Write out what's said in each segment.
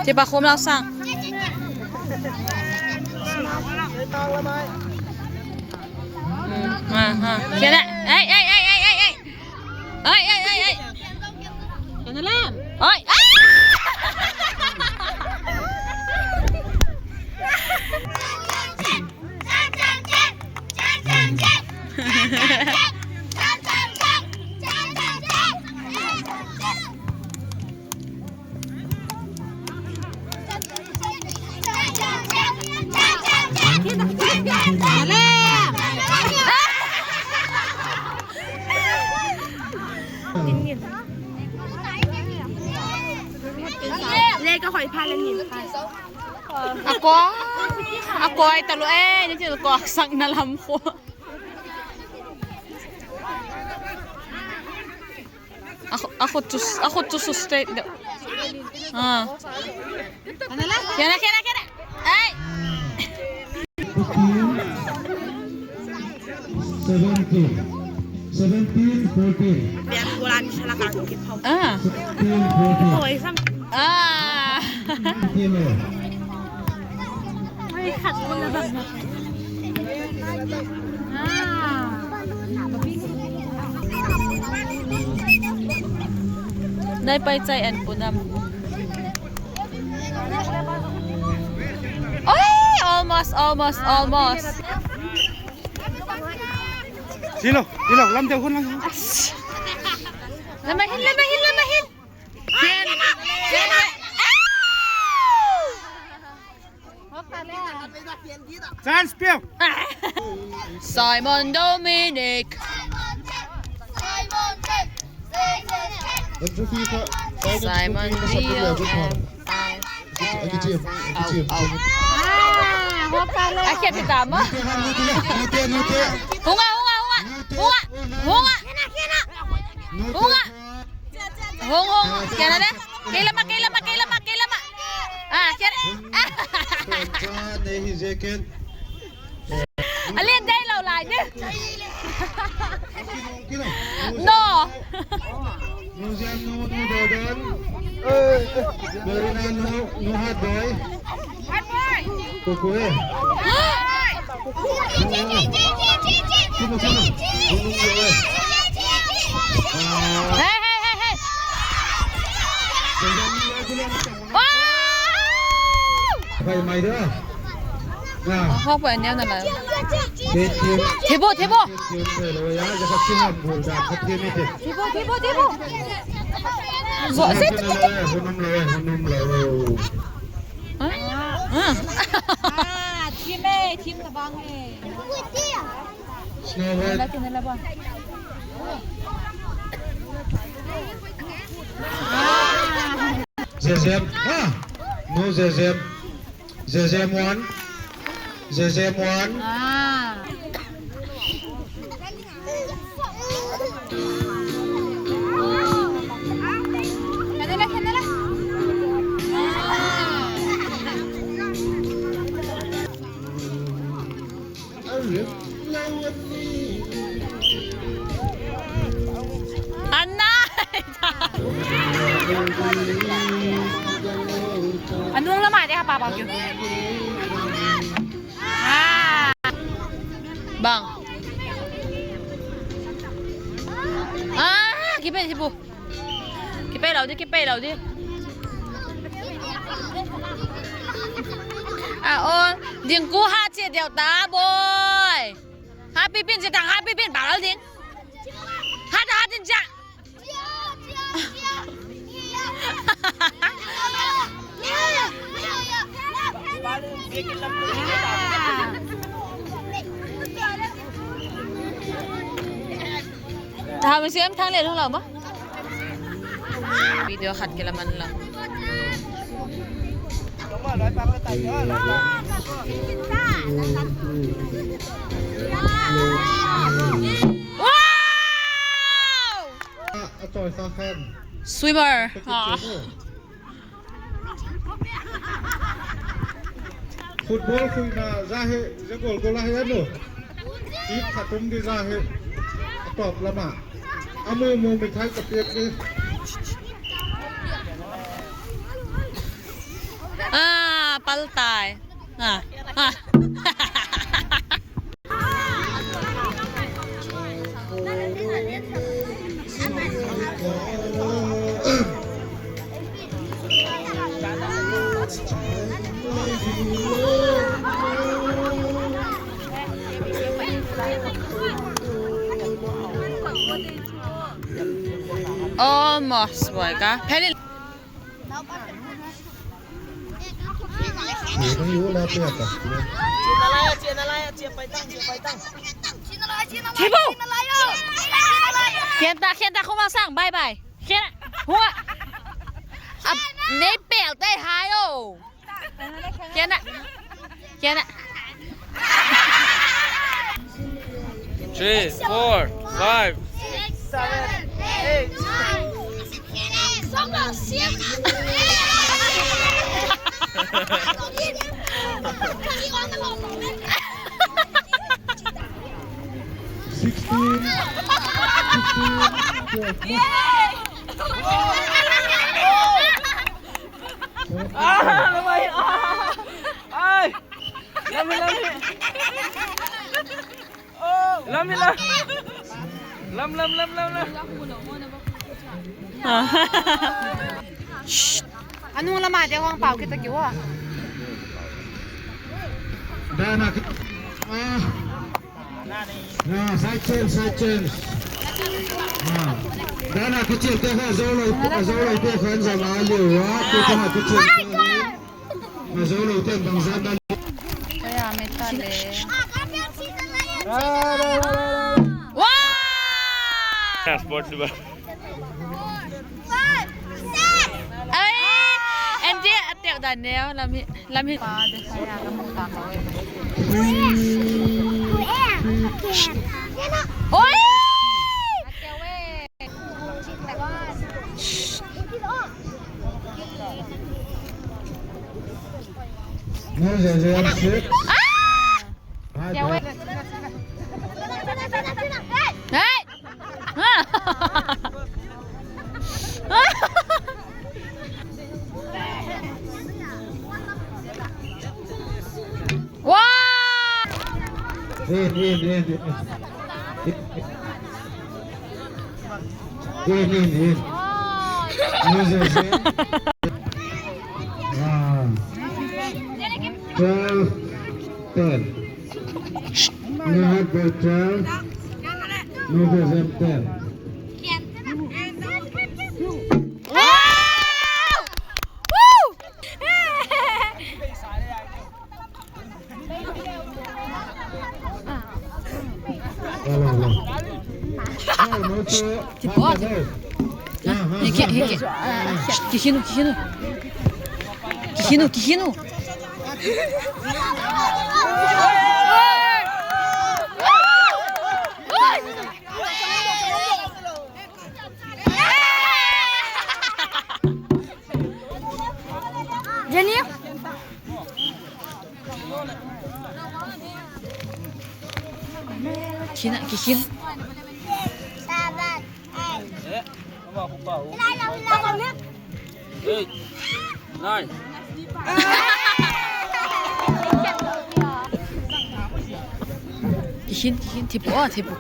这把火苗上。嗯嗯，现在，哎哎哎哎哎哎，哎哎哎哎，现在来，哎哎。Ako ako ay talo eh ni ko aksak na lam ko. Ako ako tus ako to sustain. Ah. Kena kena kena. Ay. 15, 17, 14. Ah. 17, 14. Ah. Kilo. Nay pai chai an punam. Ay, almost almost almost. Silo, silo, lam theo hun lam. Lamahin lamahin lamahin. Ken. Ken. Chance piao. Simon Dominic. Simon D O M I S O O. Akhir pertama. Hunga hunga hunga hunga hunga hunga hung hung kena dah. Kela ma kela ma kela ma kela ma. Ah kena. Alin đây lâu lại chứ. No. Hey hey hey hey. Wow. Học vậy anh em là 대보 대보 대보 대보 대보. Rõ rệt. Ừ. Zezem, ah, no Zezem, Zezem one, Zezem one. Anna. Anong lamay đi hả bà bảo kiểu. Bang. À, cái bên thì bù. Cái bên đầu đi, cái bên đầu đi. A aw dingku ha che deuh ta boy. Happy pin che tang happy pin baral ding. Ha ta ha tin cha. Thà mình xem thang liền không làm á? Video khát cái làm ăn là. Wow! Swimmer. Ah. Football khui na ra he ze goal goal he no ti khatum di ra he top lama amu mu mi thai ka piek ni Ah, paltai. Ah. Ah. Almost boy ka. Peli Thibu. Khian ta khian ta không mang sang bye bye. Khian hua. À, nế bèo tay hai ô. Khian ạ. Khian ạ. 3, 4, 5, 7, 8, 9. 16 15 12 Ah, lamay! Ah! Ay! Lami, lami! Lami, lami! Lam, lam, lam, lam, lam! Anong lama de wang pao kita kiwa. Dana ah Nah, side change, side change. Ah. Dana kecil te kha zolo zolo te khan zama liu wa te kha kecil. Na zolo te bang zan dan. Kaya may tali. Wow! Passport diba? Ay! MJ, ate Daniel, lami lami. Ôi! No zan six. Ah! Đấy! Wow! In in in. In in in. No zan zan. Ah. 12 10. You have by 12. No zan 10. Wow! Woo! Hello hello. No to. Hiki hiki. Kihinu kihinu. Kihinu kihinu. Jenny? Kihina kihin. 8, 9. Kihin kihin thipu ah thipu.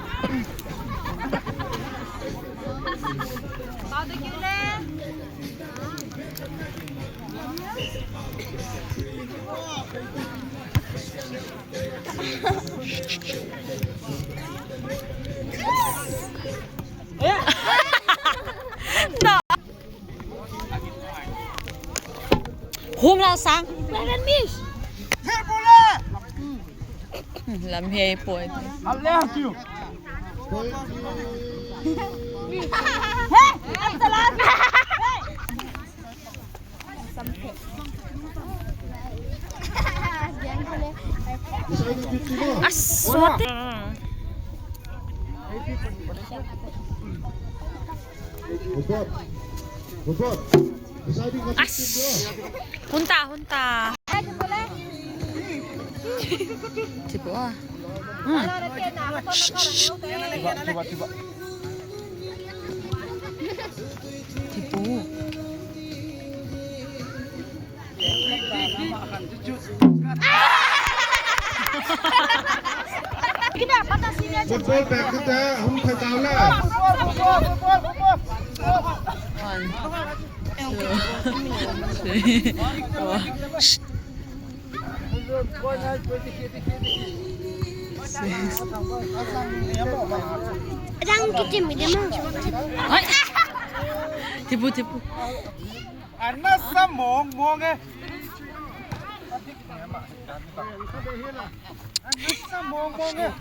Hum lao sang. Làm hề bụi. Aswat. As. Hunta hunta. Tiba. Tiba tiba. Tipu. Football back kita hum thakau la. One, two, three, four. Shh. Six. Ay. Tipu tipu. Anasa mong mong eh. Anasa mong mong eh.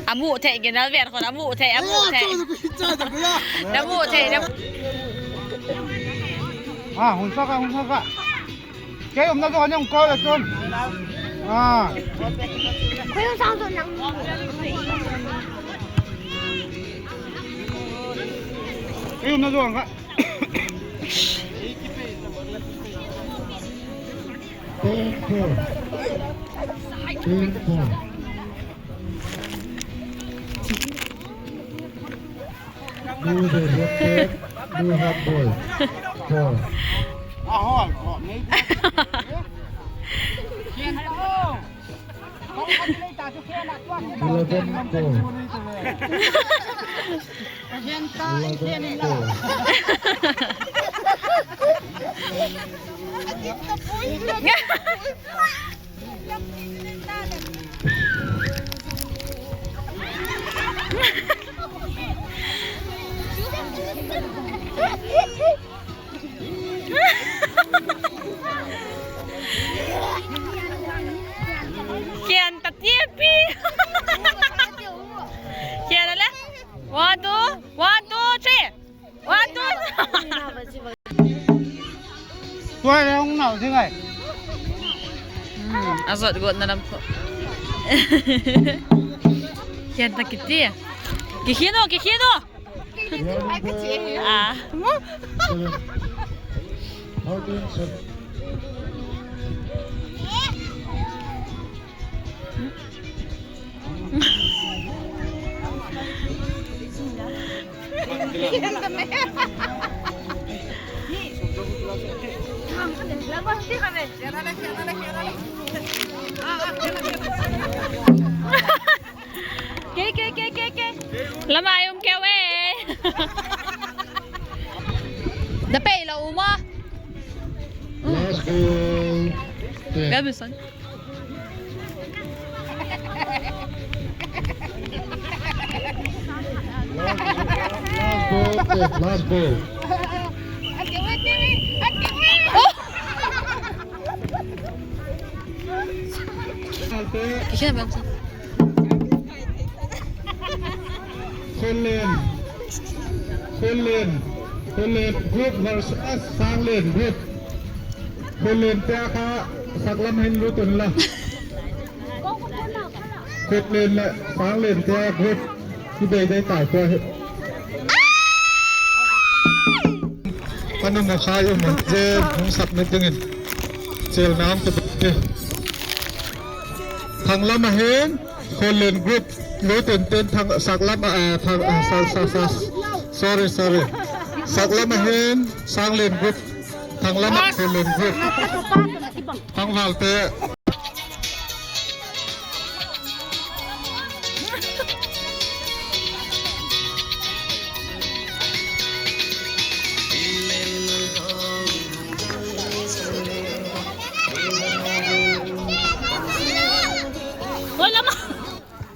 Amu thể cái nó việt còn amu thể amu thể. Amu thể nó. À, hồn sắc à, hồn sắc à. Cái ông nó có nhung coi là tôm. À. Cái ông nó rồi ạ. 10 4. 10 4. Do the rotate, do hot boy. 4. À, hỏi, hỏi ngay. 11 4. 11 4. Kian tatipi. Kian ala. 1 2 1 2 3. 1 2. Tôi đây không nào thế này. Azot god na lam ko. Kian takiti. Kihino kihino. À. 14 7. Ke ke ke ke ke. Lama ayom kewe. Dapat la uma. Last goal. 10. Gabisan. Last ball, 10. Last ball. Kihino ba? Khullen. Khullen. Khullen group versus Sanglen group. Khullen te kha saklam hin lutun la. Khullen la Sanglen te group ki bei dai tai ko. Panung na khai um je hung sap na dingin. Chel nam te te. Thang lam hen Khullen group lutun ten thang saklam a thang sa sa sa sorry sorry saklam hen Sanglen group thang lam Khullen group thang wal te.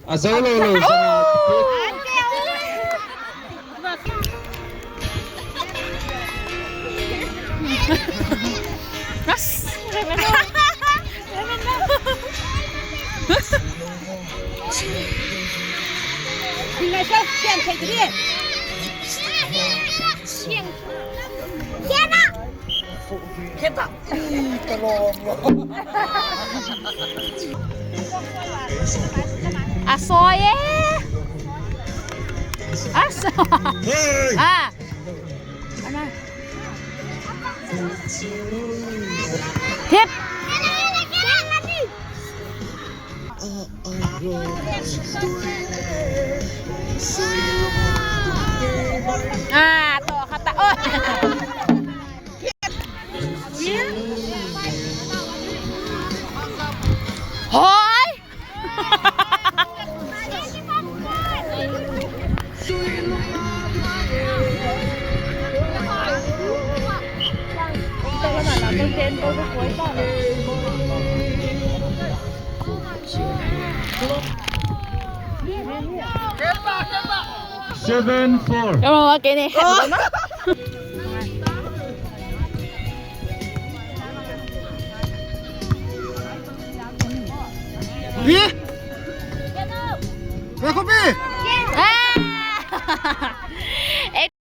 A zo lo lo A sawi e. A sawi. A. Hip. À, to khata. Ôi. Hoi. 7-4. 有冇给你？咦？